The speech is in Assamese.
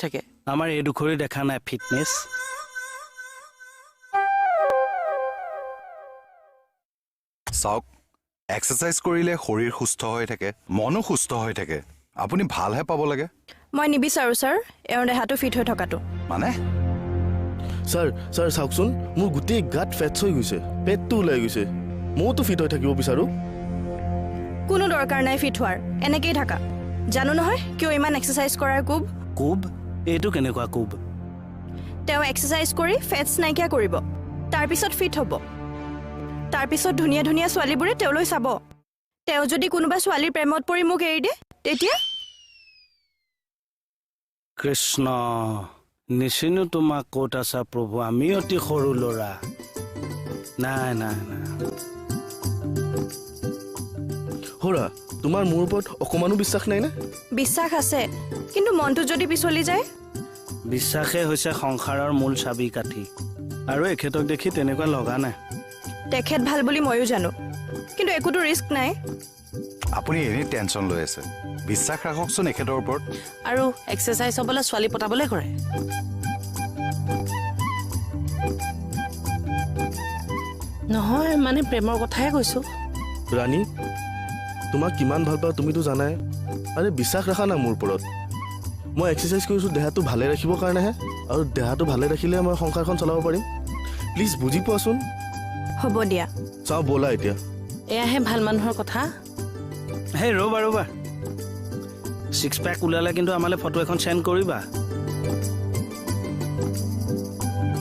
থাকে। আমাৰ এই দুখৰি দেখা নাই ফিটনেছ। চাওক, এক্সাৰচাইজ কৰিলে শৰীৰ সুস্থ হৈ থাকে, মনো সুস্থ হৈ থাকে। আপুনি ভালহে পাব লাগে। মই নিবিচাৰো ছাৰ এওঁৰ দেহাটো ফিট হৈ থকাটো। মানে ছাৰ, ছাৰ চাওকচোন, মোৰ গোটেই গাত ফেটছ হৈ গৈছে, পেটটো ওলাই গৈছে। মইতো ফিট হৈ থাকিব বিচাৰো। কোনো দৰকাৰ নাই ফিট হোৱাৰ, এনেকেই থাকা। জানো নহয় কিয় ইমান এক্সাৰচাইজ কৰাৰ কোব। কোব? এইটো কেনেকুৱা কোব? তেওঁ এক্সাৰচাইজ কৰি ফেটছ নাইকিয়া কৰিব, তাৰপিছত ফিট হ'ব, তাৰপিছত ধুনীয়া ধুনীয়া ছোৱালীবোৰে তেওঁলৈ চাব। তেওঁ যদি কোনোবা ছোৱালীৰ প্ৰেমত পৰি মোক এৰি দিয়ে তেতিয়া? কৃষ্ণ, নিচিনো তোমাক, ক'ত আছা প্ৰভু? আমি অতি সৰু ল'ৰা। নাই নাই নাই। হৰা, তোমাৰ মোৰ ওপৰত অকণমানো বিশ্বাস নাই নে? বিশ্বাস আছে, কিন্তু মনটো যদি পিছলি যায়? বিশ্বাসে হৈছে সংসাৰৰ মূল চাবি কাঠি, আৰু এখেতক দেখি তেনেকুৱা লগা নাই। তেখেত ভাল বুলি ময়ো জানো, কিন্তু একোতো ৰিস্ক নাই। আপুনি এনেই টেনশ্যন লৈ আছে। বিশ্বাস ৰাখকচোন এখেতৰ ওপৰত। আৰু এক্সাৰচাইজ হ'বলৈ ছোৱালী পতাবলৈ কৰে। নহয় মানে প্ৰেমৰ কথাহে কৈছো। ৰাণী, তোমাক কিমান ভাল পাওঁ তুমিতো জানাই। আৰে বিশ্বাস ৰাখা না মোৰ ওপৰত। মই এক্সাৰচাইজ কৰিছোঁ দেহাটো ভালে ৰাখিবৰ কাৰণেহে, আৰু দেহাটো ভালে ৰাখিলে মই সংসাৰখন চলাব পাৰিম। প্লিজ বুজি পোৱাচোন। হ'ব দিয়া। চাওঁ ব'লা এতিয়া। এয়াহে ভাল মানুহৰ কথা। হেই ৰ'বা ৰ'বা, ছিক্স পেক ওলালে কিন্তু আমালৈ ফটো এখন চেণ্ড কৰিবা।